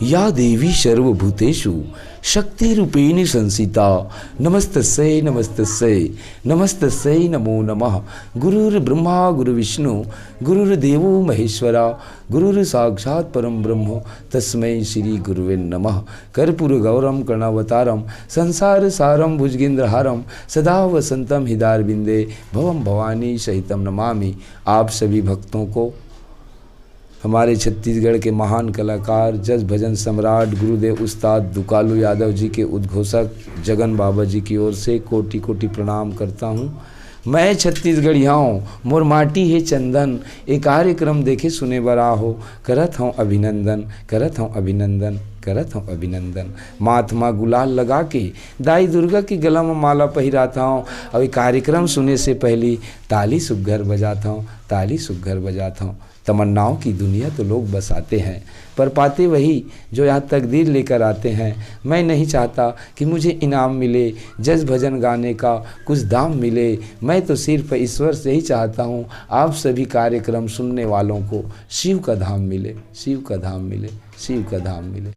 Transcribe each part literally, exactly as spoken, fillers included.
या देवी सर्वभूतेषु शक्तिरूपेण संस्थिता, नमस्तस्यै नमस्तस्यै नमस्तस्यै नमो नमः। गुरुर्ब्रह्मा गुरुविष्णु गुरुर्देवो महेश्वरा, गुरुर्साक्षात् परं ब्रह्म, तस्मै श्री गुरुवे नमः। कर्पूर गौरम करुणावतारम संसार सारम भुजगेंद्र हारम, सदा वसंतम हृदारविंदे भवम भवानी सहितम नमामि। आप सभी भक्तों को हमारे छत्तीसगढ़ के महान कलाकार जस भजन सम्राट गुरुदेव उस्ताद दुकालू यादव जी के उद्घोषक जगन बाबा जी की ओर से कोटि कोटि प्रणाम करता हूँ। मैं छत्तीसगढ़िया हूँ, मोर माटी हे चंदन, ए कार्यक्रम देखे सुने बर आहो, करत हूँ अभिनंदन, करत हूँ अभिनंदन, करत हूँ अभिनंदन। माथ मा गुलाल लगा के, दाई दुर्गा के गला मा माला पहिरात हूँ, अउ ए कार्यक्रम सुने से पहली ताली सुग्घर बजात हूँ, ताली सुग्घर बजात हूँ। तमन्नाओं की दुनिया तो लोग बसाते हैं, पर पाते वही जो यहाँ तकदीर लेकर आते हैं। मैं नहीं चाहता कि मुझे इनाम मिले, जस भजन गाने का कुछ दाम मिले। मैं तो सिर्फ ईश्वर से ही चाहता हूँ, आप सभी कार्यक्रम सुनने वालों को शिव का धाम मिले, शिव का धाम मिले, शिव का धाम मिले।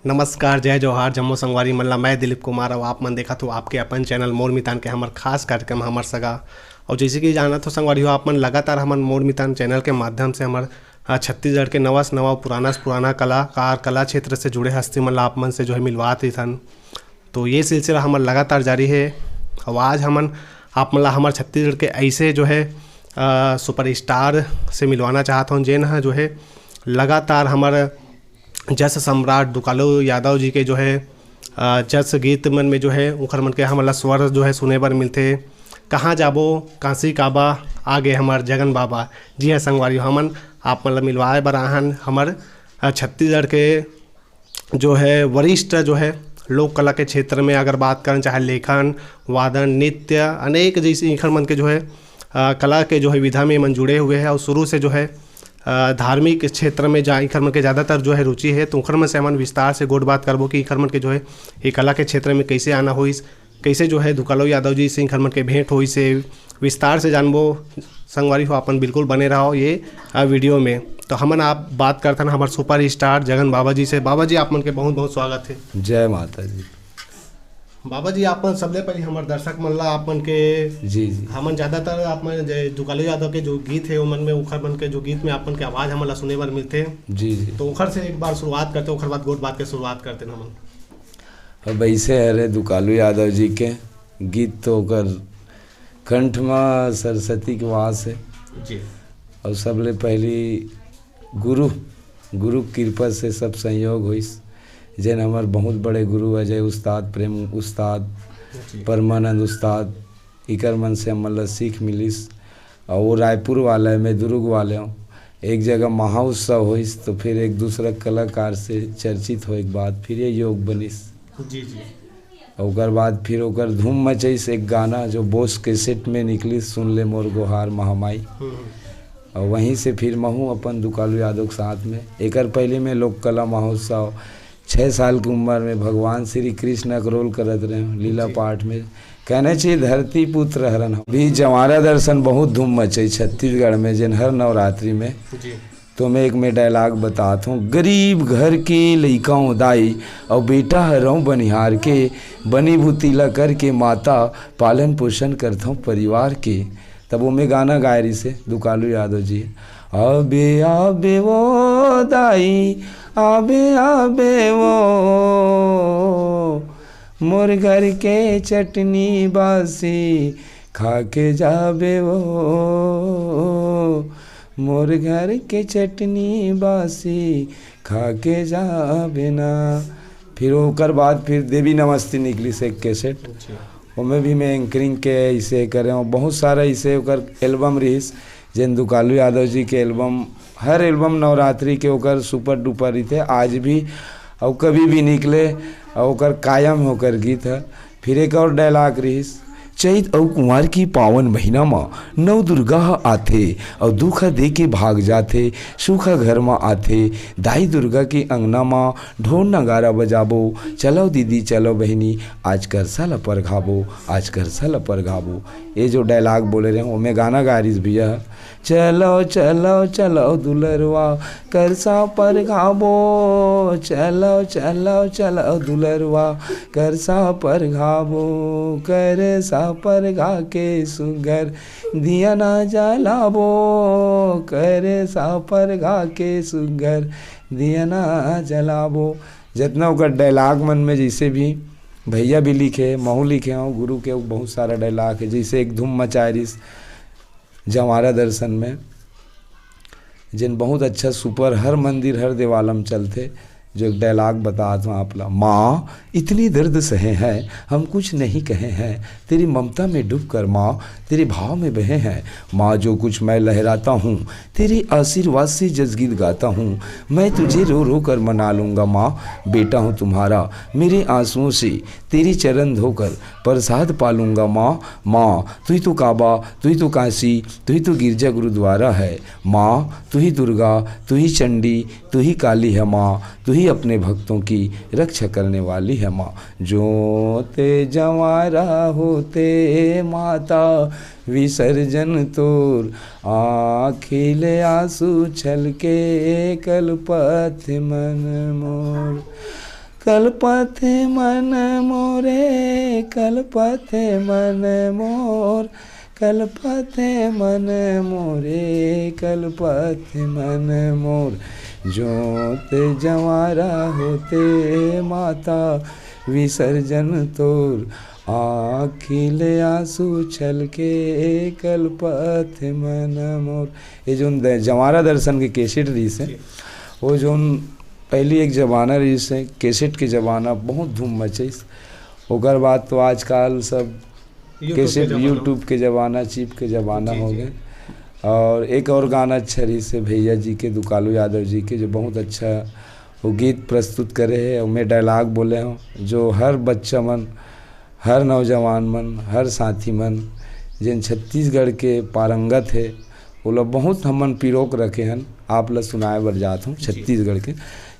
नमस्कार, जय जोहार, जम्मो संगवारी मन ला। मैं दिलीप कुमार, अउ आप मन देखत हो आपके अपन चैनल मोर मितान के हमर खास कार्यक्रम हमर सगा। अउ जैसे कि जानत हो संगवारी हो, आप मन लगातार हमन मोर मितान चैनल के माध्यम से हमर, अ, छत्तीसगढ़ के नवा से नवा, पुराना से पुराना कलाकार, कला क्षेत्र से जुड़े हस्ती मन ला आप मन से जो है मिलवात रहिथन। तो ये सिलसिला हमर लगातार जारी है। अउ आज हमन आप मन ला हमर छत्तीसगढ़ के ऐसे जो है, अ, सुपरस्टार से मिलवाना चाहत हूँ, जेन ह जो है लगातार हमर जस सम्राट दुकालू यादव जी के जो है, अ, जस गीत मन में जो है उखर मन के हमन ला स्वर जो है सुने बर मिलथे। कहाँ जाबो काशी काबा, आ गे हमर जगन बाबा। जी हाँ संगवारी, हमन आप मन ला मिलवाए बर आहन हमर, अ, छत्तीसगढ़ के जो है वरिष्ठ जो है लोक कला के क्षेत्र में अगर बात करन, चाहे लेखन, वादन, नृत्य, अनेक जैसे इखर मन के जो है, अ, कला के जो है विधा में मन जुड़े हुए हैं और शुरू से जो है, अ, धार्मिक क्षेत्र में जा इखर मन के ज़्यादातर जो है रुचि है, तो उखर मन से हमन विस्तार से गोठ बात करबो कि इखर मन के जो है ये कला के क्षेत्र में कैसे आना होइस, कैसे जो है दुकालू यादव जी से इखर मन के भेंट होइस, विस्तार से जानबो। संगवारी हो, अपन बिल्कुल बने रहो ये, अ, वीडियो में। तो हमन आप बात करथन हमर सुपरस्टार जगन बाबा जी से। बाबा जी, आप मन के बहुत बहुत स्वागत है। जय माता जी। बाबा जी, आप मन सबले पहले हमर दर्शक मन ला आप मन के जी, जी। हमन ज़्यादातर आप मन जे दुकालू यादव के जो गीत है, ओमन में, उखर मन के जो गीत में आप मन के आवाज़ हमन ला सुने बर मिलथे। जी, जी। तो उखर से एक बार शुरुआत करते, उखर बाद गोठ बात के शुरुआत करते हमन। अब ऐसे हरे दुकालू यादव जी के गीत तो ओकर कंठ मा सरस्वती के वास है। जी। अउ सबले पहली गुरु, गुरु के कृपा से सब संयोग होइस, जेन हमर बहुत बड़े गुरु अजय उस्ताद, प्रेम उस्ताद, जी। परमानंद उस्ताद, इकर मन से हमन ला सीख मिलिस। अउ वो रायपुर वाला है, मैं दुर्ग वाले हूँ। एक जगह महाउत्सव होइस, तो फिर एक दूसरा कलाकार से चर्चित होए के बाद फिर ये योग बनिस। जी, जी। ओकर बाद फिर ओकर धूम मचइस एक गाना जो बोस कैसेट में निकलिस, सुन ले मोर गोहार महामाई। हम्म। और वहीं से फिर महू अपन दुकालू यादव के साथ में, एकर पहले में लोक कला महोत्सव, छः साल की उम्र में भगवान श्री कृष्ण का रोल करत रहे हूँ लीला जी। पाठ में। कहना चाहिए धरती पुत्र हरन। अभी जवारा दर्शन बहुत धूम मचई छत्तीसगढ़ में, जेन हर नवरात्रि में जी। तो मैं एक में डायलॉग बतात हूँ। गरीब घर के लइका हूँ दाई, अउ बेटा हरौं बनिहार के, बनी भूती ला करके माता, पालन पोषण करथौं परिवार के। तब ओमे गाना गाए रहिसे दुकालू यादव जी, आबे आबे वो दाई, आबे आबे वो, मोर घर के चटनी बासी खा के जाबे वो, मोर घर के चटनी बासी खा के जाबे ना। फिर ओकर बाद फिर देवी नमस्ते निकलिस एक कैसेट। अच्छा। ओमे भी मैं एंकरिंग के इसे करे हूँ। बहुत सारा इसे ओकर एल्बम रहिस, जेन दुकालू यादव जी के एल्बम, हर एल्बम नवरात्रि के ओकर सुपर डुपर रहिथे आज भी, अउ कभी भी निकले, अउ ओकर कायम ओकर गीत ह। फिर एक और डायलॉग रहिस, चैत अउ कुंवार की पावन महीना म नौ दुर्गा ह आथे अउ दुख दे के भाग जाथे, सुख घर म आथे। दाई दुर्गा के अंगना म ढोल नगारा बजाबो, चलव दीदी चलव बहिनी, आज करसा ल परघाबो, आज करसा ल परघाबो। ये जो डायलॉग बोले रहे, ओमे गाना गा रिस भैया, चलव चलव चलव दुलरवा, करसा परघाबो, चलव चलव चलव दुलरवा, करसा परघाबो, करसा परघा के सुग्घर दिया ना जलाबो, करसा परघा के सुग्घर दिया ना जलाबो। जतना ओकर डायलॉग मन में जैसे भी भैया भी लिखे, महू लिखे हूँ, गुरु के बहुत सारा डायलॉग है, जैसे एक धूम मचाए रिस जवारा दर्शन में, जेन बहुत अच्छा सुपर हर मंदिर हर देवालम चलथे, जो एक डायलॉग बतात हूँ आप ला, माँ इतनी दर्द सहे हैं हम कुछ नहीं कहे हैं, तेरी ममता में डूब कर माँ तेरे भाव में बहे हैं। माँ जो कुछ मैं लहराता हूँ तेरे आशीर्वाद से जसगीत गाता हूँ, मैं तुझे रो रो कर मना लूँगा माँ, बेटा हूँ तुम्हारा, मेरे आंसुओं से तेरी चरण धोकर प्रसाद पालूंगा माँ। माँ तू ही तो काबा, तू ही तो काशी, तू ही तो गिरजा गुरुद्वारा है। माँ तू ही दुर्गा, तू ही चंडी, तू ही काली है माँ, तू ही अपने भक्तों की रक्षा करने वाली है माँ। जोते जवारा होते माता विसर्जन तोर, आँखी ले आंसू छलके कलपत मन मोर। कलपत मन मोरे, कलपत मन मोर, कलपत मन मोरे, कलपत मन मोर। जोत जवारा होते माता विसर्जन तोर, आँखी ले आंसू छलके कलपत मन मोर। ये जोन द-, जवारा दर्शन के कैसेट रहिस हे, जी। वो जोन पहली एक जमाना रहिस हे, कैसेट के जमाना बहुत धूम मचाइस। ओकर बाद तो आजकल सब YouTube के कैसेट, जमाना। YouTube के जमाना, चिप के जमाना जी, हो जी। गए। और एक और गाना अच्छा रहिस हे भैया जी के, दुकालू यादव जी के, जो बहुत अच्छा वो गीत प्रस्तुत करे हे। और मैं डायलॉग बोले हूँ, जो हर बच्चा मन, हर नौजवान मन, हर साथी मन, जेन छत्तीसगढ़ के पारंगत हे, ओला बहुत हमन पिरोक रखे हन, आप ला सुनाए बर जात हूँ जी। छत्तीसगढ़ के।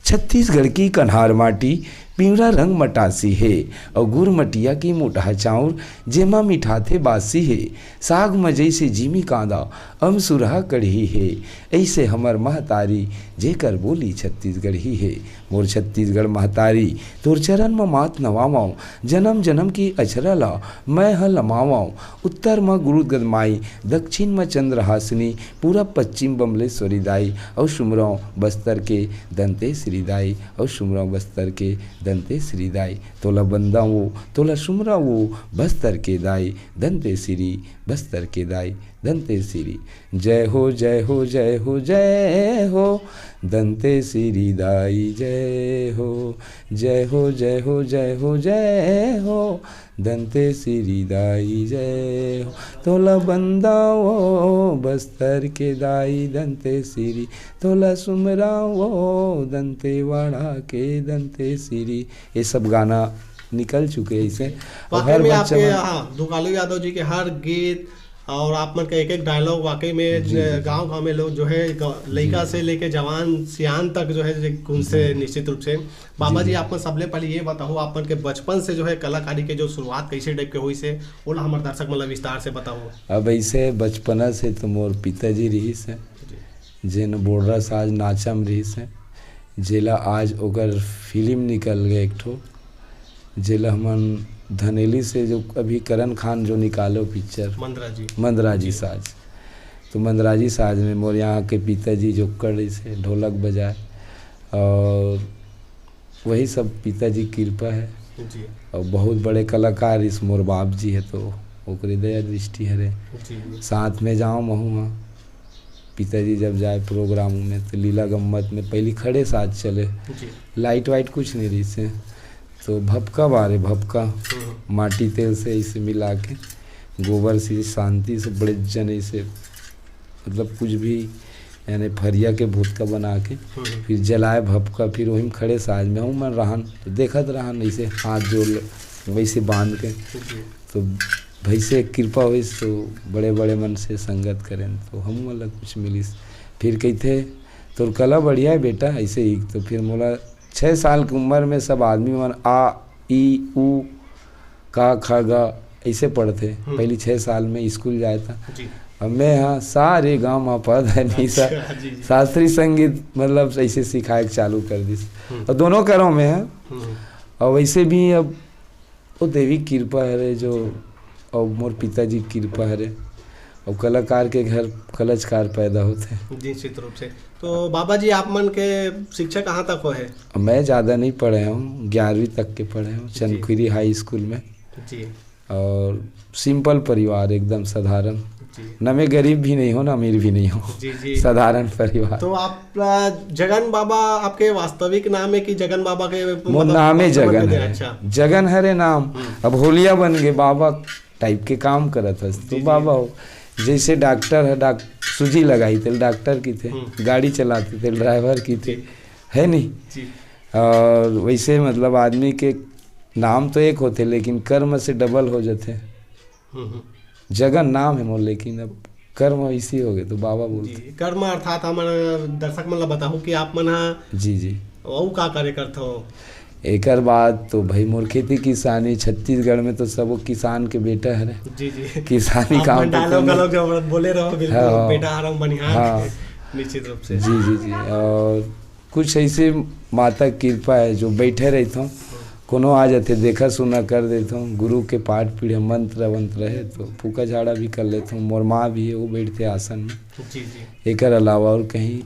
छत्तीसगढ़ की कन्हार माटी, पीवरा रंग मटासी हे, अउ गुरमटिया की मोटहा चाउर, जेमा मिठाथे बासी हे। साग म जइसे जीमी कांदा, अमसुरहा कढ़ी हे। अइसे हमर महतारी, जेकर बोली छत्तीसगढ़ी हे। मोर छत्तीसगढ़ महतारी, तोर चरण म माथ नवावंव, जनम जनम की अचरा ला मैं ह लमावंव। उत्तर म गुरुगद माई, दक्षिण म चंद्रहासिनी, पूरब पश्चिम बमलेश्वरी दाई, अउ सुमरंव बस्तर के दंतेश्वरी दाई, अउ सुमरंव बस्तर के दंतेश्वरी दाई। तोला बंदावो, तोला सुमरावो, बस्तर के दाई, दंतेश्वरी, बस्तर के दाई, दंतेश्वरी। जय हो, जय हो, जय हो, जय हो, दंतेश्वरी दाई जय हो। जय हो, जय हो, जय हो, जय हो, दंतेश्वरी दाई जय हो। तोला बंदावो बस्तर के दाई दंतेश्वरी, तोला सुमरावो दंतेवाड़ा के दंतेश्वरी। ये सब गाना निकल चुके हैं इसे। और वाकई हर में बच्चा आपके, मन हाँ, दुकालू यादव जी के हर गीत और आप मन का एक-एक डायलॉग वाकई में जी, जी, जी। गाँव-गाँव में लोग जो है ग-, लइका जी। से लेके जवान सियान तक जो है जे गुनथे जी। निश्चित रूप से। बाबा जी, जी, जी। आप मन सबले पहले ये बताओ, आप मन के बचपन से जो है कलाकारी के जो शुरुआत कैसे टाइप के होइस हे, ओला हमर दर्शक मन ला विस्तार से बताओ। अब ऐसे बचपना से तो मोर पिताजी रहिस हे, जी। जेन बोड़रा साज नाचा म रहिस हे, जेला आज ओकर फिल्म निकल गए एक ठो, जेला हमन धनेली से जो अभी करण खान जो निकालो पिक्चर, मंदराजी। मंदराजी जी। साज। तो मंदराजी साज में मोर यहाँ के पिताजी जोक्कड़ से ढोलक बजाए, और वही सब पिताजी की कृपा है। जी। और बहुत बड़े कलाकार इस मोर बाप जी है, तो ओकरे दया दृष्टि हरे। जी। साथ में जाऊँ महूँ वहाँ। पिताजी जब जाए प्रोग्राम में, तो लीला गम्मत में पहली खड़े साज चले। जी। लाइट वाइट कुछ नहीं रहिस हे, तो भपका बारे भपका, हम्म। माटी तेल से इसे मिला के, गोबर से शांति से बड़े जने से, मतलब, कुछ भी, यानी फरिया के भोतका बना के, हम्म। फिर जलाए भपका, फिर वही में खड़े साज में हूँ मैं रहन, तो देखत रहन, ऐसे हाथ जोड़ ले, वैसे बांध के। जी। तो भइसे कृपा होइस तो बड़े-बड़े मन से संगत करेन, तो हमन ला कुछ मिलिस। फिर कहिथे, "तोर कला बढ़िया हे बेटा, अइसे ही।" तो फिर मोला छह साल के उम्र में सब आदमी मन आ, ई, ऊ, का, ख, ग अइसे पढ़थे। हम्म। पहली छह साल में स्कूल जाए था। जी। अब मैं, हाँ, सा, रे, गा, मा, पा, धा, नी, सा। अच्छा, जी, जी। शास्त्रीय संगीत मतलब अइसे सिखाए के चालू कर दिस। हम्म। और दोनों करों में है। हम्म। और वैसे भी अब वो देवी कृपा हरे जो, और मोर पिताजी कृपा हरे, और कलाकार के घर कलाकार पैदा होथे। निश्चित रूप से। तो बाबा जी, आप मन के शिक्षा कहाँ तक होहे? मैं ज़्यादा नहीं पढ़े हूँ, ग्यारहवीं तक के पढ़े हूँ, जी। चनकुरी हाई स्कूल में। जी। और सिंपल परिवार, एकदम साधारण। जी। न मैं गरीब भी नहीं हूँ, न अमीर भी नहीं हूँ। जी, जी। साधारण परिवार। तो आप, आ, जगन बाबा आपके वास्तविक नाम है कि जगन बाबा के, मोर मतलब, नामे भक्त मन जगन के दे-, हरे। अच्छा। जगन हरे नाम। हम्म। अब होलिया बन गए, बाबा टाइप के काम करत हस, जी, तो जी। बाबा हो। जैसे डॉक्टर है, डॉक-, सूजी लगाई थे, डॉक्टर की थे। हम्म। गाड़ी चलाते थे, ड्राइवर की थे। जी। है नहीं? जी। और वैसे, मतलब, आदमी के नाम तो एक होथे, लेकिन कर्म से डबल हो जाथे। हम्म, हम्म। जगन नाम है मोर, लेकिन अब कर्म इसी हो गए, तो बाबा बोलते। जी, कर्म अर्थात हमन दर्शक मन ला बताहू कि आप मन ह जी, जी। अउ का कार्य करथो? एकर बाद तो भाई मोर खेती किसानी, छत्तीसगढ़ में तो सबो किसान के बेटा हरे। जी, जी। किसानी आप काम मन तो dialogue करना। Dialogue जब बोले रहो, बिल्कुल, हाँ, हाँ। बेटा हरम बनिहार। हाँ। निश्चित रूप से। जी, जी, जी। और कुछ ऐसे माता कृपा है जो बैठे रहथों, कोनो आ जाथे, देखा सुना कर देथों, गुरु के पाठ पीढ़े मंत्र वंत्र है तो फूका झाड़ा भी कर लेथों। मोर माँ भी है, वो बैठते आसन में। जी, जी। एकर अलावा और कहीं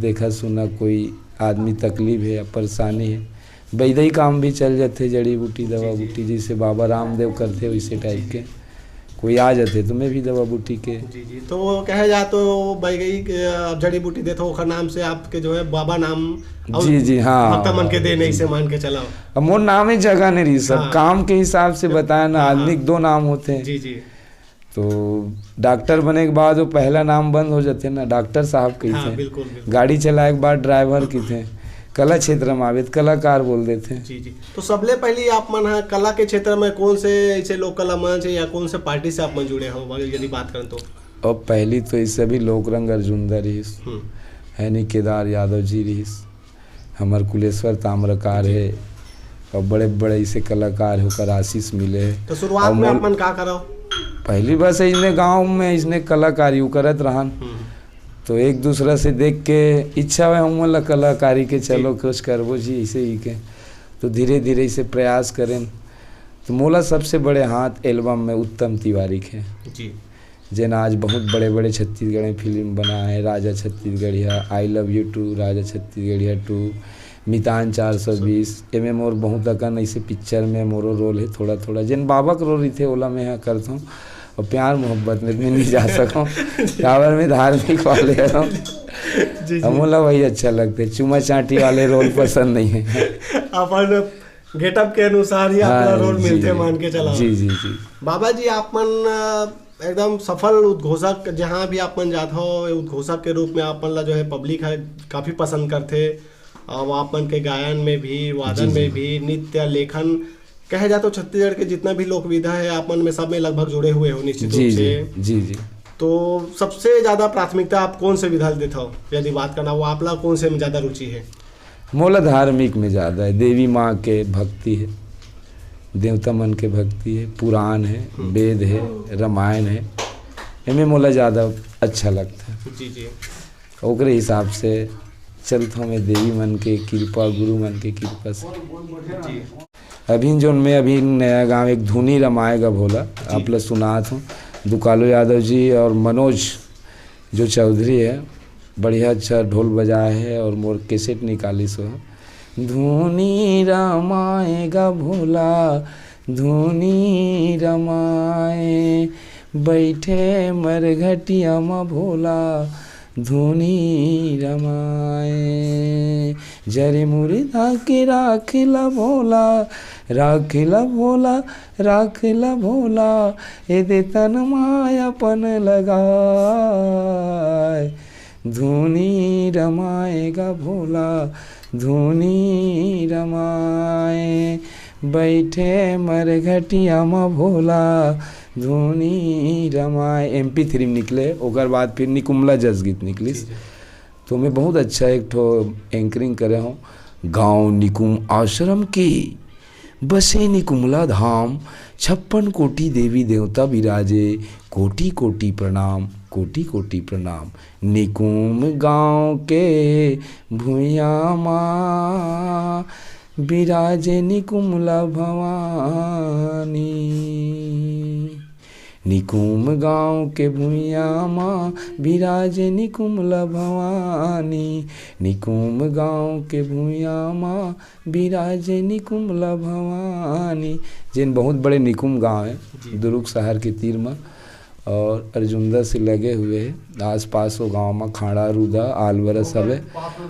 देखा सुना कोई आदमी तकलीफ है या परेशानी है, वैदई काम भी चल जाथे, जड़ी बूटी, जी, दवा जी। बूटी, जैसे बाबा रामदेव करथे, वैसे जी, टाइप जी। के। कोई आ जाथे तो मैं भी दवा बूटी के। जी, जी। तो वो कहे जाए तो बैगई के, अ, जड़ी बूटी देथो, ओखर नाम से आपके जो है बाबा नाम और जी, जी, हाँ। भक्त मन के देन, जी। ऐसे मान के चलाओ। अब मोर नाम ही जगह नहीं रही, सब हाँ। काम के हिसाब से बताया ना, हाँ, आदमी हाँ। के दो नाम होते हैं। जी, जी। तो डॉक्टर बने के बाद वो पहला नाम बंद हो जाते ना, डॉक्टर साहब कहिथे। हाँ, बिल्कुल, बिल्कुल। गाड़ी चलाए के बाद ड्राइवर कहिथे। कला क्षेत्र में आवे तो कलाकार बोल देथे। जी, जी। तो सबले पहली आप मन ह कला के क्षेत्र में कौन से ऐसे लोक कला मंच या कौन से पार्टी से आप मन जुड़े हो, अगर यदि बात करें तो? अब पहली तो ये सभी लोक रंग अर्जुन दा रहिस, हम्म। है नी, केदार यादव जी रहिस, हमर कुलेश्वर ताम्रकार जी। है, और बड़े-बड़े ऐसे कलाकार है, ओकर आशीष मिले है। तो शुरुआत और में मोल-, आप मन का करव? पहली बस इसने गांव में इसने कलाकारी उ करत रहन। हम्म। तो एक दूसरा से देख के इच्छा हुए, "हमन ला कलाकारी के, चलो जी। कुछ करबो जी," ऐसे ही के। तो धीरे-धीरे इसे प्रयास करेन। तो मोला सबसे बड़े हाथ एल्बम में उत्तम तिवारी के। जी। जेन आज बहुत बड़े-बड़े छत्तीसगढ़ में फिल्म बनाए हैं, Raja Chhattisgarhiya, I love you two, Raja Chhattisgarhiya two, Mitan चार सौ बीस, एमे मोर बहुत अकन ऐसे पिक्चर में मोरो रोल है थोड़ा-थोड़ा। जेन बाबा के रोल रहिथे, ओला मैं ह करथौं। और प्यार मोहब्बत में, में नहीं जा सकौं, काबर में धार्मिक वाले हरौं। जी, जी। हमन ला वही अच्छा लगथे, चूमा चांटी वाले रोल पसंद नहीं है। अपन getup के अनुसार ही हाँ, अपना रोल जी, मिलथे, जी। मान के चला। जी, जी, जी। बाबा जी, आप मन, अ, एकदम सफल उद्घोषक, जहाँ भी आप मन जात हो, उद्घोषक के रूप में आप मन ला जो है पब्लिक है काफी पसंद करथे। अब आप मन के गायन में भी, वादन जी, में जी। भी, नृत्य, लेखन, कहे जाए तो छत्तीसगढ़ के जितना भी लोक विधा है, आप मन में सब में लगभग जुड़े हुए हो निश्चित जी, रूप जी, से। जी, जी। तो सबसे ज्यादा प्राथमिकता आप कौन से विधा ल देथव? यदि बात करना हो, आप ला कौन से में ज्यादा रुचि है? मोला धार्मिक में ज्यादा है, देवी माँ के भक्ति है, देवता मन के भक्ति है, पुराण है, हम्म। वेद है, रामायण है, एमे मोला ज्यादा अच्छा लगता है। जी, जी। ओकरे हिसाब से चलत हूँ मैं, देवी मन के कृपा, गुरु मन के कृपा से। जी। अभी जोन मैं अभी नया गांव एक धुनी रमाएगा भोला, जी। आप ला सुनात हूँ। दुकालू यादव जी और मनोज जो चौधरी है, बढ़िया अच्छा ढोल बजाए है और मोर कैसेट निकालिस हो। धुनी रमाएगा भोला, धुनी रमाए, बैठे मरघटिया म भोला, धुनी रमाए। जरे मुर्दा के राख ल भोला, राख ल भोला, राख ल भोला, एदे तन म अपन लगाए। धुनी रमाएगा भोला, धुनी रमाए, बैठे मरघटिया म भोला धुनी रमाए, एमपी थ्री में निकले, ओकर बाद फिर निकुमला जस गीत निकलिस। जी, जी। तो मैं बहुत अच्छा एक ठो एंकरिंग करे हूँ। गांव निकुम आश्रम के बसे निकुमला धाम, छप्पन कोटि देवी देवता विराजे, कोटि कोटि प्रणाम, कोटि कोटि प्रणाम। निकुम गांव के भुइयां मा बिराजे निकुमला भवानी। निकुम गांव के भुइयां मा बिराजे निकुमला भवानी। निकुम गांव के भुइयां मा बिराजे निकुमला भवानी। जेन बहुत बड़े निकुम गांव है, जी। दुर्ग शहर के तीर मा। और अर्जुंदा से लगे हुए है। आसपास वो गांव मा खाड़ा, रूदा, आलवरा सब है।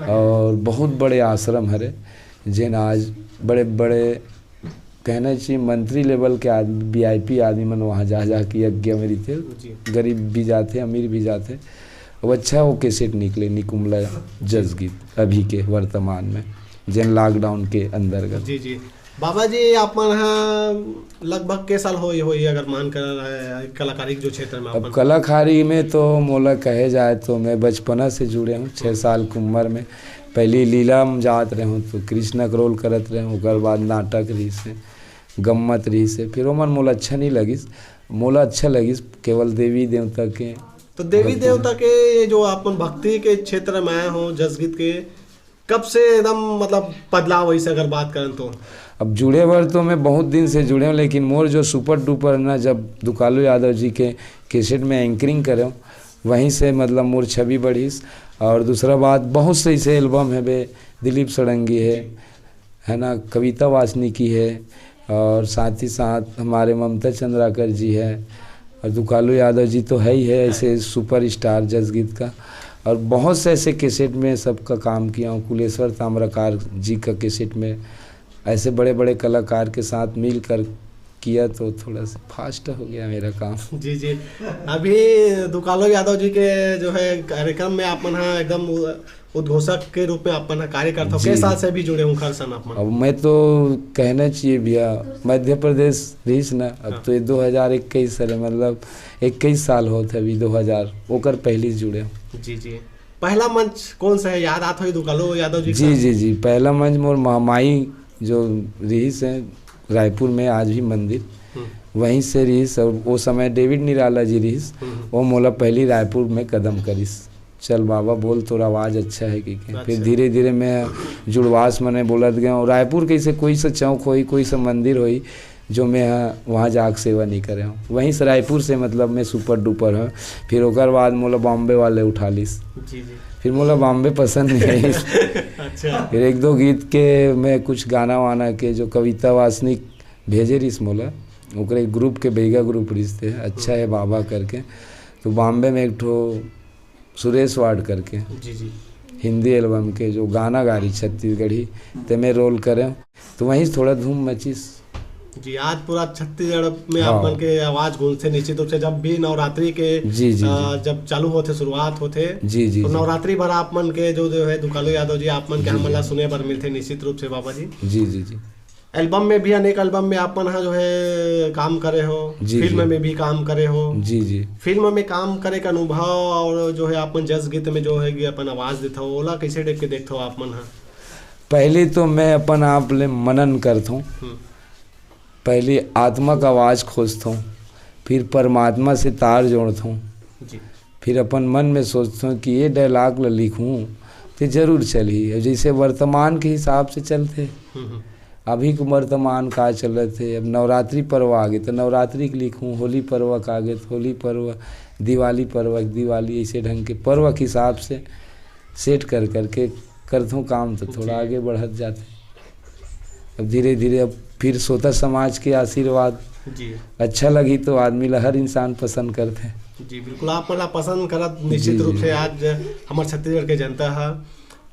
और बहुत बड़े आश्रम हरे, जेन आज बड़े बड़े, कहना चाहिए, मंत्री लेवल के आदमी, वीआईपी आदमी मन वहाँ जा जा के यज्ञ में रहिथे। जी। गरीब भी जाथे, अमीर भी जाथे। अब अच्छा वो कैसेट निकले निकुमला जस गीत अभी के वर्तमान में, जेन लॉकडाउन के अंतर्गत। जी, जी। बाबा जी, आप मन ह लगभग के साल होई, होई अगर मान कर, अ, कलाकारी के जो क्षेत्र में अब अपन कलाकारी में तो मोला कहे जाए तो मैं बचपना से जुड़े हूँ, छः साल की उम्र में। पहली लीला में जात रहे हूँ तो कृष्णा के रोल करत रहे हूँ, ओकर बाद नाटक रहिस है, गम्मत रहिस है, फिर ओमन मोला अच्छा नहीं लगिस। मोला अच्छा लगिस केवल देवी देवता के तो देवी भक्ति। देवता के ये जो अपन भक्ति के क्षेत्र में आए हो, जसगीत के, कब से एकदम मतलब बदलाव वैसे अगर बात करें तो? अब जुड़े बर तो मैं बहुत दिन से जुड़े हूँ, लेकिन मोर जो सुपर डुपर है ना, जब दुकालू यादव जी के कैसेट में एंकरिंग करे हूँ, वहीं से मतलब मोर छवि बढ़िस। और दूसरा बात, बहुत से ऐसे एल्बम है बे, दिलीप षडंगी है, है ना, कविता वासनिकी है, और साथ ही साथ हमारे ममता चंद्राकर जी है, और दुकालू यादव जी तो है ही है ऐसे सुपरस्टार जसगीत का। और बहुत से ऐसे कैसेट में सबका काम किया हूँ, कुलेश्वर ताम्रकार जी का कैसेट में, ऐसे बड़े बड़े कलाकार के साथ मिलकर किया तो थोड़ा सा फास्ट हो गया मेरा काम। जी, जी। अभी दुकालू यादव जी के जो है कार्यक्रम में आप मन ह एकदम उ-, उद्घोषक के रूप में आप मन ह कार्य करत हो। जी। कई साल से भी जुड़े हो खरसन आप मन? अब मैं तो कहना चाहिए भैया, मध्य प्रदेश रहिस ना, अब हाँ। तो ये दो हज़ार इक्कीस है, मतलब इक्कीस साल होत है अभी, दो हज़ार, ओकर पहली जुड़े हूँ। जी, जी। पहला मंच कौन सा है, याद आत होही दुकालू यादव जी जी, का? जी, जी। पहला मंच मोर मा-, माई जो रहिस है रायपुर में, आज भी मंदिर हम्म। वहीं से रहिस, और वो समय डेविड निराला जी रहिस, हम्म। वो मोला पहली रायपुर में कदम करिस, "चल बाबा बोल, तोर आवाज़ अच्छा है," कि के। अच्छा। फिर धीरे धीरे मैं जुड़वास मने बोलत गया, और रायपुर कैसे कोई सा चौक होई, कोई सा मंदिर होई, जो मैं ह-, वहाँ जाके सेवा नहीं करे हूँ। वहीं से रायपुर से मतलब मैं सुपर डुपर हूँ। फिर ओकर बाद मोला बॉम्बे वाले उठा लिस। जी, जी। फिर मोला बॉम्बे पसंद नहीं आई। अच्छा। फिर एक दो गीत के मैं कुछ गाना वाना के जो कविता वासनिक भेजे रिस मोला, ओकरे ग्रुप के बैगा ग्रुप रिस थे, अच्छा है बाबा करके। तो बॉम्बे में एक ठो सुरेश वाड करके जी, जी। हिंदी एल्बम के जो गाना गा रही छत्तीसगढ़ी, ते में रोल करे, तो वहीं से थोड़ा धूम मचिस। जी, आज पूरा छत्तीसगढ़ में हाँ। आप मन के आवाज गूंजथे निश्चित रूप से, जब भी नवरात्रि के, जी, जी, अ, जी। जब चालू होथे, शुरुआत होथे, जी, जी, तो जी। नवरात्रि भर आप मन के जो, जो है दुकालू यादव जी, आप मन के जी, हमन जी। ला सुने बर मिलथे निश्चित रूप से बाबा जी। जी, जी, जी। एल्बम में भी, अनेक एल्बम में आप मन ह जो है काम करे हो, जी, फिल्म जी। में भी काम करे हो। जी, जी। फिल्म में काम करे के अनुभव और जो है आप मन जस गीत में जो है कि अपन आवाज देथव, ओला कैसे टाइप के देखथव आप मन ह? पहले तो मैं अपन आप ले मनन करथों। हम्म। पहले आत्मा का आवाज खोजथों, फिर परमात्मा से तार जोड़थों। जी। फिर अपन मन में सोचथों कि ये डायलॉग ल लिखूं, ते जरूर चलही। अब जैसे वर्तमान के हिसाब से चलथे, हम्म, हम्म। अभी के वर्तमान का चलत हे, अब नवरात्रि पर्व आगे, तो नवरात्रि के लिखूं, होली पर्व का आगे, तो होली पर्व, दिवाली पर्व, दिवाली, ऐसे ढंग के पर्व के हिसाब से सेट कर करके करथों काम, तो थोड़ा जी। आगे बढ़त जाथे। अब धीरे-धीरे अब फिर श्रोता समाज के आशीर्वाद जी। अच्छा लगही, तो आदमी ला हर इंसान पसंद करथे। जी, बिल्कुल, आप मन ला पसंद करत निश्चित जी, रूप जी। से आज हमर छत्तीसगढ़ के जनता ह।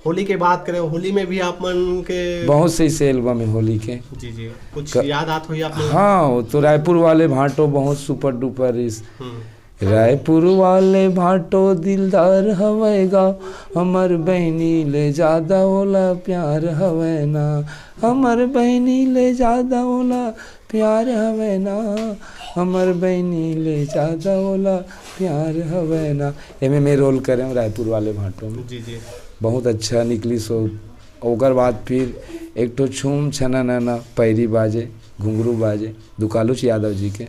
होली के बात करें, होली में भी आप मन के बहुत सही से एल्बम है होली के। जी, जी, कुछ क-, याद आत होही आप मन? हाँ, वो तो रायपुर वाले भांटो बहुत सुपर डुपर इस हम्म। रायपुर वाले भांटो दिलदार हवय गा, हमर बहिनी ले जादा ओला प्यार हवय ना, हमर बहिनी ले जादा ओला प्यार हवय ना, हमर बहिनी ले जादा ओला प्यार हवय ना। एमे मैं रोल करे हूँ रायपुर वाले भांटो में। जी, जी। बहुत अच्छा निकली सो। ओकर बाद फिर एक ठो छूम छना नैना पैरी बाजे, घुंघरू बाजे, दुकालुच यादव जी के।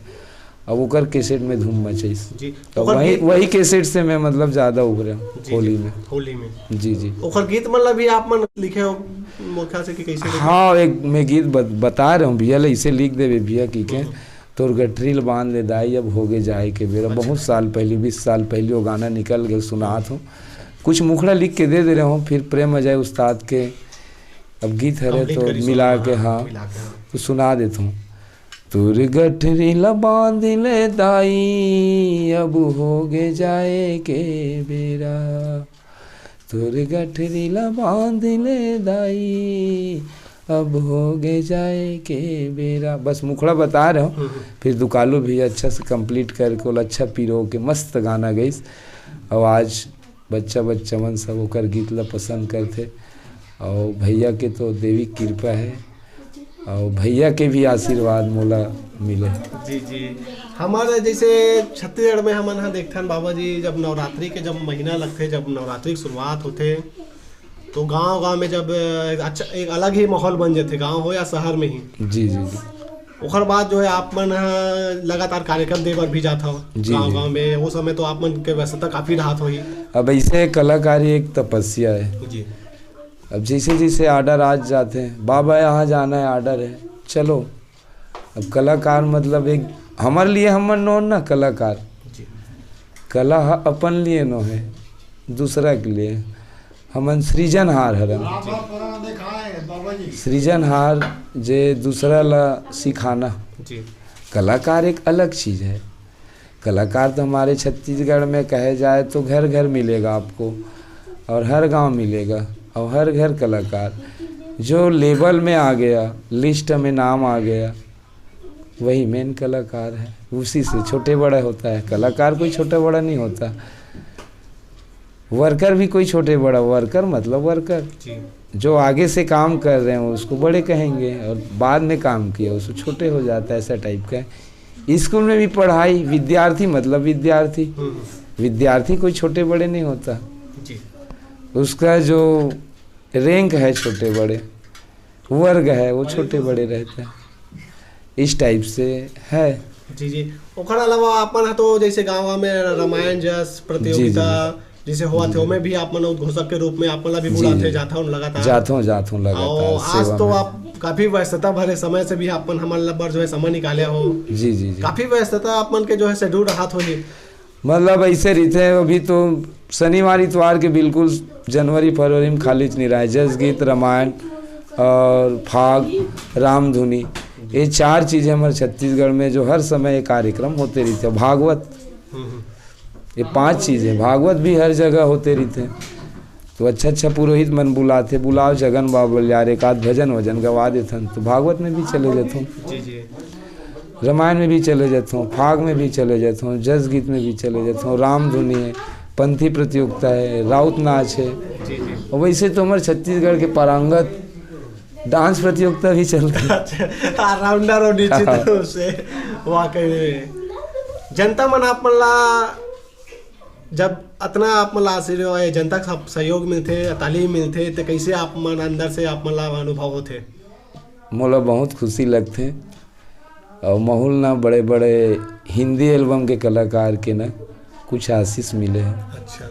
अब ओकर कैसेट में धूम मचाइस। जी। तो ओकर वही, गीत वही कैसेट से मैं मतलब ज्यादा उभरे हूँ जी, होली जी, में। होली में। जी, जी। ओकर गीत मन ला भी आप मन लिखे हो, मोर ख्याल से कि कैसे लिखे? हाँ, एक मैं गीत बत-, बता रहे हूँ भैया ले, इसे लिख देवे भैया की के। हम्म। तोर गठरी ल बांध ले दाई, अब होगे जाए के बेरा। अच्छा। बहुत साल पहली, बीस साल पहली वो गाना निकल गए, सुनात हूँ। कुछ मुखड़ा लिख के दे दे रहे हूँ, फिर प्रेम अजय उस्ताद के अब गीत हरे complete तो करी मिला सुना, के, हाँ, हाँ, मिला के, हाँ। तो सुना देता हूँ। तोर गठरी ल बांध ले दाई, अब होगे जाए के बेरा। तोर गठरी ल बांध ले दाई, अब होगे जाए के बेरा। बस मुखड़ा बता रहे हूँ। हम्म, हम्म। फिर दुकालू भी अच्छा से complete करके ओला अच्छा पिरो के मस्त गाना गइस। और आज बच्चा बच्चा मन सब ओकर गीत ला पसंद करथे। और भैया के तो देवी कृपा है, और भैया के भी आशीर्वाद मोला मिले। जी, जी। हमारे जैसे छत्तीसगढ़ में हमन ह देखथन बाबा जी, जब नवरात्रि के जब महीना लगथे, जब नवरात्रि के शुरुआत होथे, तो गांव-गांव में जब, अ, अच्छा, एक अलग ही माहौल बन जाथे, गांव हो या शहर में ही। जी, जी, जी। ओकर बाद जो है आप मन ह लगातार कार्यक्रम दे बर भी जात हव जी, गांव-गांव में, वो समय तो आप मन के व्यस्तता काफी रहत होही। अब ऐसे कलाकारी एक तपस्या है। जी। अब जैसे जैसे order आ जाते हैं, "बाबा, यहाँ जाना है, order है, चलो।" अब कलाकार मतलब एक हमारे लिए हमन नोन ना कलाकार। जी। कला ह अपन लिए नो है, दूसरा के लिए। हमन सृजनहार हरन। जी। सृजनहार जे दूसरा ला सिखाना। जी। कलाकार एक अलग चीज़ है। कलाकार तो हमारे छत्तीसगढ़ में कहे जाए तो घर घर मिलेगा आपको, और हर गांव मिलेगा, और हर घर कलाकार। जो लेवल में आ गया, लिस्ट में नाम आ गया, वही मेन कलाकार है। उसी से छोटे बड़ा होता है। कलाकार कोई छोटा बड़ा नहीं होता, वर्कर भी कोई छोटे बड़ा, वर्कर मतलब वर्कर। जी। जो आगे से काम कर रहे हैं उसको बड़े कहेंगे, और बाद में काम किया उसको छोटे हो जाता है, ऐसा टाइप का है। स्कूल में भी पढ़ाई, विद्यार्थी मतलब विद्यार्थी। हम्म। विद्यार्थी कोई छोटे बड़े नहीं होता। जी। उसका जो रैंक है छोटे बड़े, वर्ग है, वो छोटे बड़े रहते हैं, इस टाइप से है। जी, जी। ओकर अलावा अपन ह तो जैसे गाँव में रामायण जस जी, जी, प्रतियोगिता जी। जैसे होवत हे, जी, जी। ओमे भी आप मन उद्घोषक के रूप में आप मन ला भी जी, बुलाथे, जी। जाथव लगातार। जाथव, जाथव लगातार अउ आज सेवा तो में। आप काफी व्यस्तता भरे समय से भी आप मन हमन ला बर जो है समय निकाले हो। जी, जी, जी। काफी व्यस्तता आप मन के जो है schedule रहत होही। मतलब ऐसे रहिथे, अभी तो शनिवार इतवार के बिल्कुल जनवरी फरवरी में खालीच नहीं रहे। जस गीत, रामायण और फाग, रामधुनी, ये चार चीजें हमारे छत्तीसगढ़ में जो हर समय ये कार्यक्रम होते रहिथे। भागवत, हम्म, हम्म। ये पांच चीजें, भागवत भी हर जगह होते रहिथे। तो अच्छा अच्छा पुरोहित मन बुलाथे, "बुलाओ जगन बाबा बलियार, एक आध भजन वजन गवा देथन।" तो भागवत में भी चले जाथों, जी, जी। रामायण में भी चले जाथों, फाग में भी चले जाथों, जस गीत में भी चले जाथों, रामधुनी है, पंथी प्रतियोगिता है, राउत नाच है। जी, जी। और वैसे तो हमारे छत्तीसगढ़ के पारंगत डांस प्रतियोगिता भी चलता है। अच्छा, ऑलराउंडर हो निश्चित हाँ। रूप से, वाकई में। जनता मन आप मन ला जब अतना आप मन ला आशीर्वाद, जनता का सहयोग मिलथे, ताली मिलथे, तो कैसे आप मन अंदर से आप मन ला अनुभव होथे? मोला बहुत खुशी लगथे। और महू ल ना बड़े-बड़े हिंदी एल्बम के कलाकार के ना कुछ आशीष मिले हे। अच्छा।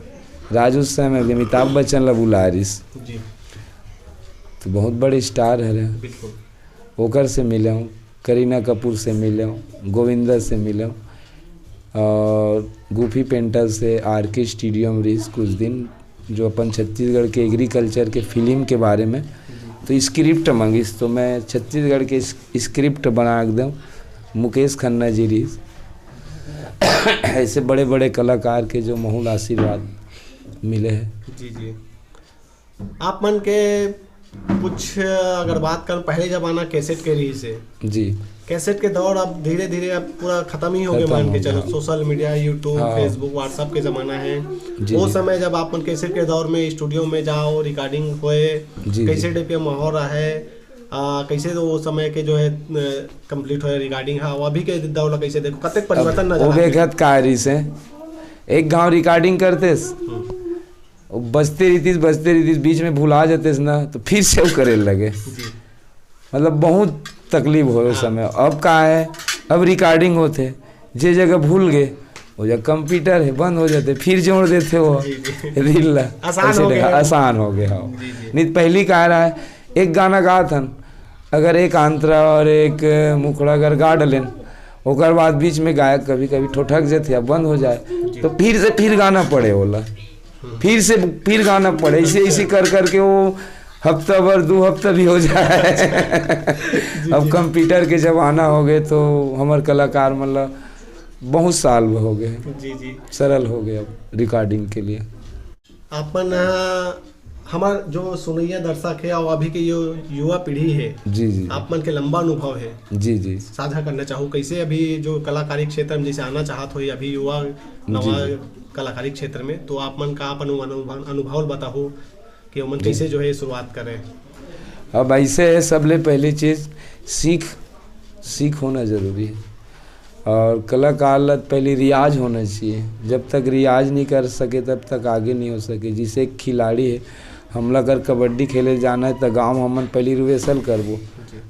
राजू साहब में अमिताभ बच्चन ला बुला रिस। जी। तो बहुत बड़े स्टार हरे। बिल्कुल। ओकर से मिले हूँ, करीना कपूर से मिले हूँ, गोविंदा से मिले हूँ और गुफी पेंटर से आर के स्टूडियो में रिस कुछ दिन, जो अपन छत्तीसगढ़ के एग्रीकल्चर के फिल्म के बारे में, तो स्क्रिप्ट मंगिस, तो मैं छत्तीसगढ़ के स्क्रिप्ट बना के दूँ। मुकेश खन्ना जी रिस। ऐसे बड़े-बड़े कलाकार के जो महू ल आशीर्वाद मिले हे। जी, जी। आप मन के कुछ अगर बात कर, पहले जमाना कैसेट के रहिस हे, जी। कैसेट के दौर अब धीरे धीरे अब पूरा खत्म ही हो गया, खत्म मान हो के चलो। गया। सोशल मीडिया, यूट्यूब, हाँ। फेसबुक, व्हाट्सएप के जमाना है। जी, वो जी। समय जब आप मन कैसेट के दौर में स्टूडियो में जाओ, रिकॉर्डिंग होए, जी, कैसे जी। टाइप के माहौल रहे, आ, कैसे तो वो समय के जो है कंप्लीट होए रिकॉर्डिंग, हाँ, वो अभी के दौर ला कैसे देखो, कतेक परिवर्तन अब नजर वो आथे? बेखत का रिस है, एक घांव रिकॉर्डिंग करतेस, हम्म, वो बजते रहितिस, बजते रहितिस, बीच में भुला जातेस ना, तो फिर से वो करे लगे। जी, मतलब, बहुत तकलीफ हो उस हाँ। समय। अब का है, अब रिकॉर्डिंग होते, जे जगह भूल गए, वो जगह कंप्यूटर है, बंद हो जाते, फिर जोड़ देते हो जी, जी। रील ला। आसान ऐसे हो देखा, गया। आसान हो गया हो। जी, जी। नहीं तो पहली का रहा है, एक गाना गा थन, अगर एक आंतरा और एक मुखड़ा अगर गा डलेन, ओकर बाद बीच में गायक कभी कभी ठोठक जाते या बंद हो जाए, तो फिर से फिर गाना पड़े होला, फिर से फिर गाना पड़े, इसे इसी कर करके वो हफ्ता भर, दो हफ्ता भी हो जाए। अब कंप्यूटर के जमाना हो गए, तो हमार कलाकार मतलब बहुत साल हो गए, जी, जी। सरल हो गए अब रिकॉर्डिंग के लिए। आप मन, अ, हमार जो सुनैया दर्शक है और अभी के यो युवा पीढ़ी है, जी, जी। आप मन के लंबा अनुभव है, जी, जी। साझा करना चाहूँ, कैसे अभी जो कलाकारी क्षेत्र में जैसे आना चाहत हो, अभी युवा नवा जी। कलाकारी क्षेत्र में, तो आप मन का अपन अनुभव, अनुभव बताओ कि ओमन कैसे जो है शुरुआत करें। अब ऐसे है, सबले पहली चीज़ सीख, सीख होना ज़रूरी है। और कलाकार ला पहले रियाज होना चाहिए। जब तक रियाज नहीं कर सके, तब तक आगे नहीं हो सके। जैसे एक खिलाड़ी है, हमला अगर कबड्डी खेले जाना है, तो गांव हमन पहले रिहर्सल करबो,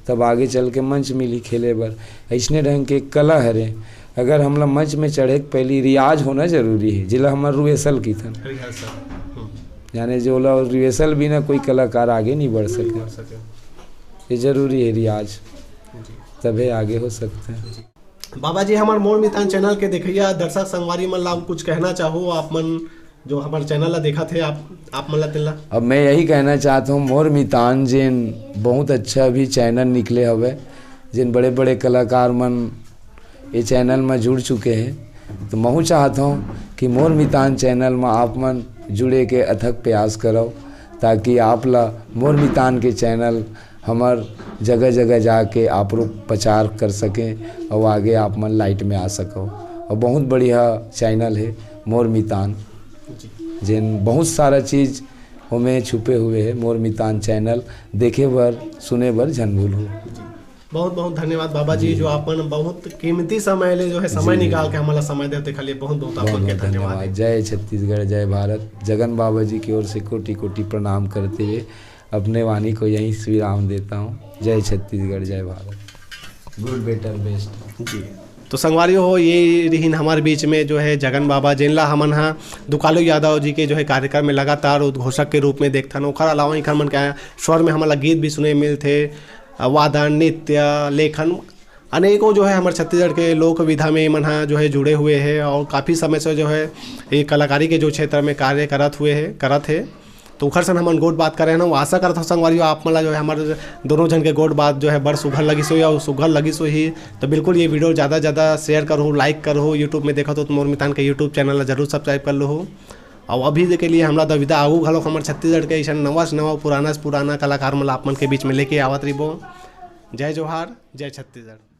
तब आगे चल के मंच मिली खेले बर। ऐसने ढंग के एक कला हरे, अगर हमला मंच में चढ़े के पहले रियाज होना ज़रूरी है, जेला हमर रिहर्सल कहिथन। रिहर्सल। हम्म। यानी जो ला रिहर्सल बिना कोई कलाकार आगे नहीं बढ़ नहीं सके। बढ़ सके। ये ज़रूरी है रियाज, जी। तभी आगे हो सकते हैं। बाबा जी, हमार मोर मितान चैनल के देखैया दर्शक संगवारी मन ला कुछ कहना चाहो आप मन, जो हमार चैनल ला देखत है आप, आप मन ला तेला? अब मैं यही कहना चाहता हूँ, मोर मितान जेन बहुत अच्छा भी चैनल निकले हवे, जेन बड़े बड़े कलाकार मन ये चैनल में जुड़ चुके हैं, तो महू चाहता हूँ कि मोर मितान चैनल में आप मन जुड़े के अथक प्रयास करो, ताकि आप ला मोर मितान के चैनल हमर जगह जगह जाके आप लोग प्रचार कर सकें और आगे आप मन लाइट में आ सको। और बहुत बढ़िया चैनल है मोर मितान, जी। जेन बहुत सारा चीज़ ओमे छुपे हुए है। मोर मितान चैनल देखे बर, सुने बर झन भूलहू। बहुत बहुत धन्यवाद बाबा जी, जो आप मन बहुत कीमती समय ले जो है समय जी, जी, निकाल जी। के हमारा समय देते खाली, बहुत बहुत आप बहुत मन के बहुत धन्यवाद धन्यवाद। है। जय छत्तीसगढ़, जय भारत। जगन बाबा जी की ओर से कोटि कोटि प्रणाम करते हुए अपने वाणी को यहीं से विराम देता हूँ। जय छत्तीसगढ़, जय भारत। गुड, बेटर, बेस्ट। जी, तो संगवारी हो, ये रहिन हमारे बीच में जो है जगन बाबा, जिनला हमन हा दुकालू यादव जी के जो है कार्यक्रम में लगातार उद्घोषक के रूप में देखथन। ओखर अलावा इखर मन के स्वर में हमन ला गीत भी सुने मिलथे, वादन, नृत्य, लेखन, अनेकों जो है हमारे छत्तीसगढ़ के लोक विधा में मन हा जो है जुड़े हुए हैं और काफ़ी समय से जो है ये कलाकारी के जो क्षेत्र में कार्य करत हुए है, करत है। तो उखर सन हमन गोठ बात करे ना, आशा करत हो संगवारी हो आप मन ला जो है हमारे दोनों झन के गोठ बात जो है बड़ सुघर लगिस होही और सुघर लगिस होही। तो बिल्कुल ये वीडियो ज़्यादा से ज़्यादा शेयर करहू, लाइक करहू, YouTube में देखत हो तो मोर मितान के YouTube चैनल ला जरूर सब्सक्राइब कर लूहू। और अभी के लिए हमला दविदा आगू घलोक हमारे छत्तीसगढ़ के ऐसा नवा से नवा, पुराना से पुराना कलाकार मन ला आप मन के बीच में लेके आवत रहिबो। जय जोहार, जय छत्तीसगढ़।